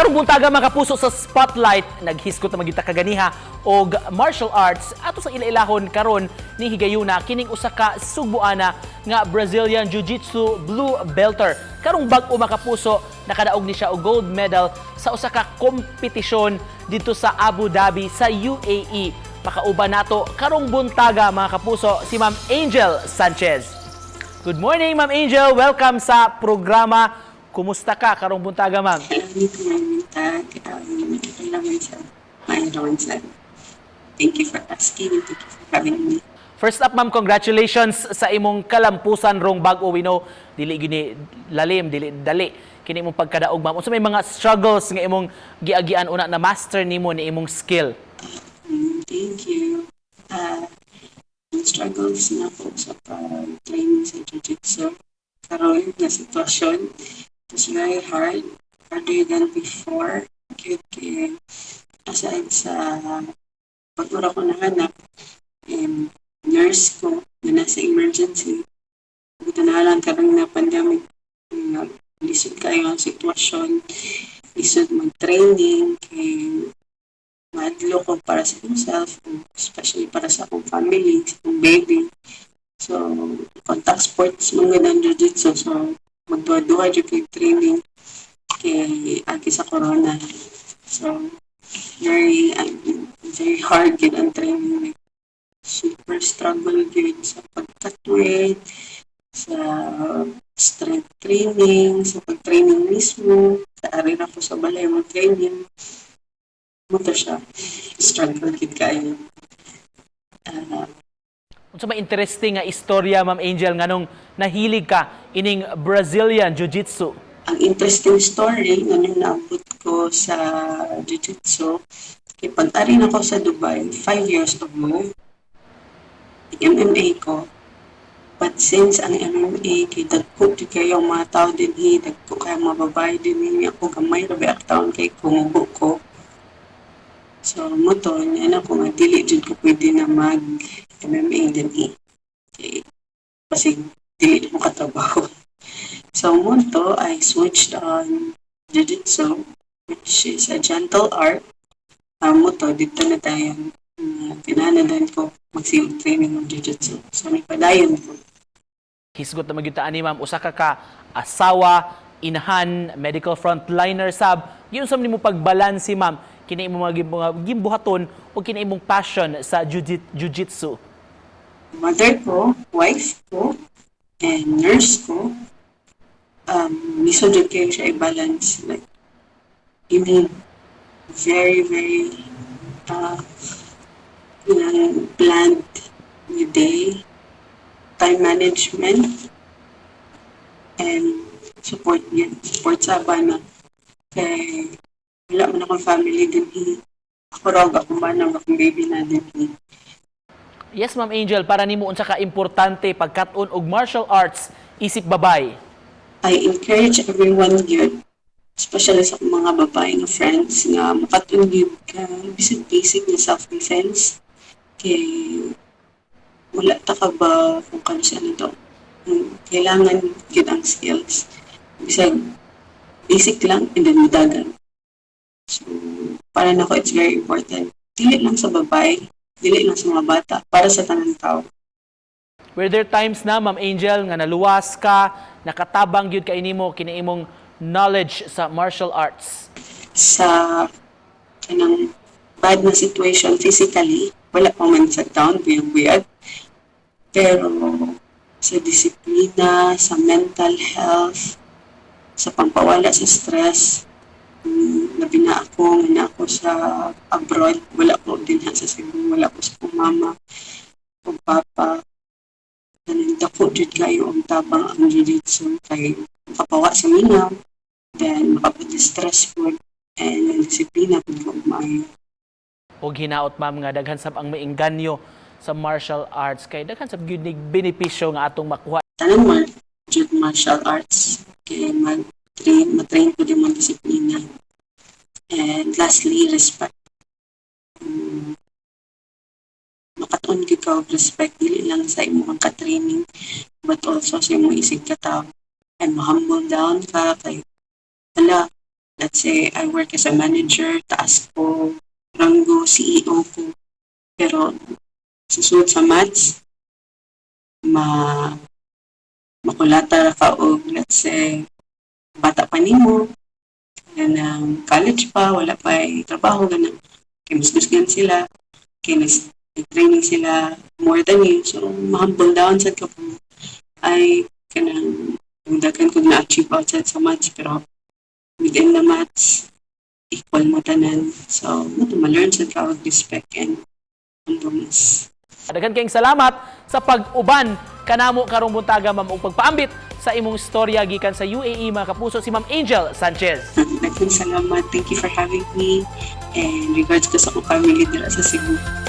Karong buntaga, mga kapuso, sa Spotlight, naghisgot na magyud ta kaganiha og martial arts ato sa ila-ilahon karon ni higayuna kining usa ka Sugboana nga Brazilian Jiu-Jitsu blue belter. Karong bag-o, mga kapuso, nakadaog ni siya og gold medal sa usa ka kompetisyon didto sa Abu Dhabi sa UAE. Makauban nato karong buntaga, mga kapuso, si Ma'am Angel Sanchez. Good morning, Ma'am Angel. Welcome sa programa. Kumusta ka karong buntaga, ma'am? Hello, buntag. Okay naman siya. Maayo naman siya. Thank you for asking and thank you for having me. First up, ma'am, congratulations sa imong kalampusan rong bag-o. We know dili gini lalim, dili dali kini imong pagkadaog, ma'am. Unsa may mga struggles nga imong giagian una na master nimo ni imong skill? Thank you. Ang struggles nako sa pag-training sa Jiu-Jitsu karon na sitwasyon, it's very hard, harder than before. Kaya kay aside sa pag-ura ko nanganak, nurse ko na nasa emergency, buta na lang karong na pandemic, nga lisod kayo ang sitwasyon, lisod mag-training, kay mahadlok ko para sa myself, especially para sa akong family, sa akong baby. So, contact sports man gud ang jiu-jitsu. So, magduha-duha jud kay training kay agi sa corona. So, very, very hard gid ang training. Like, super struggle gid sa pag-cut weight, sa strength training, sa pag-training mismo. Ari ra ko sa balay mo training. Mao to siya. Struggle gid kayo. Unsa may interesting nga istorya, Ma'am Angel, nganong nahilig ka ining Brazilian Jiu-Jitsu? Ang interesting story nga nung naabot ko sa Jiu-Jitsu, kay pag-ari na ko sa Dubai, 5 years ago, MMA ko. But since ang MMA, kay dagko di kayo ang mga tao dinhi, dagko kayo mga babae dinhi, ako gamay ra ba taon kay kumubo ko. So, mao to, niya ko nga dili jud ko pwede na mag MMA dinhi. Kay basig dili mo katrabaho. So, mao to, I switched on Jiu-Jitsu, which is a gentle art. Mao to, didto na tayo. Kinanadan ko magsilog training ng Jiu-Jitsu. So, may padayon ko. Hisgot na magyud ta ani, ma'am, usa ka ka asawa, inahan, medical frontliner sab. Giunsa man nimo pagbalanse, ma'am, kini imong mga gimbuhaton o kini imong passion sa jiu-jitsu? Mother ko, wife ko, and nurse ko, lisod jud kayo siya i-balance. Like, you need very, very planned your day, time management, and support yun. Support sa bana. Kay wala man akong family dinhi. Ako raw, akong bana, akong baby na dinhi. Yes, Ma'am Angel, para nimo, unsa ka importante pagkat-on og martial arts isip babay? I encourage everyone gyud, especially sa akong mga babae nga friends, nga makat-on gyud ka bisag basic na self-defense kay wala ta ka ba kung kano ano to. Kailangan gyud ang skills. Bisag basic lang and then mudagan. So, para nako it's very important. Dili lang sa babae, dili lang sa mga bata, para sa tanang tao. Were there times na, Ma'am Angel, nga naluwas ka, nakatabang gyud kay nimo kini imong knowledge sa martial arts? Sa kanang bad na situation physically, wala pa man sa down, buyag-buyag. Pero sa disiplina, sa mental health, sa pampawala sa stress, labi na ako, nga na ako sa abroad, wala ko dinha sa Cebu, wala ko sa akong mama o papa. Kanang dako jud kayo ang tabang ang jiu-jitsu kay makapawa sa minaw, then makapag-stress pod, and ang disiplina pud ko maayo. Og hinaot, ma'am, nga daghan sab ang mainganyo sa martial arts kay daghan sab gyud nig benepisyo nga atong makuha. Tanan mar jud martial arts kay mag-train, ma-train ko din mo disiplina. And lastly, respect. Makatuon gyud ka og respect dili lang sa imong ka-training but also sa imong isig ka tao. And humble down ka kay wala Let's say I work as a manager, taas ko, ranggo, CEO ko. Pero sa sa mats, makulata ra ka og, let's say, bata pa nimo, kanang college pa, wala pa trabaho, ganang kay mas gusgan sila, kay nag-training sila more than you. So, ma-humble down sad ka po. Ay, kanang daghan kog na-achieve outside sa mats, pero within the mats, equal mo tanan. So, mo to ma-learn sad ka og respect and humbleness. Daghan kayong salamat sa pag-uban kanamo karong buntaga, ma'am, ug pagpaambit sa imong istorya gikan sa UAE, mga kapuso, si Ma'am Angel Sanchez. Daghang salamat. Thank you for having me. And regards ko sa akong family dira sa Cebu.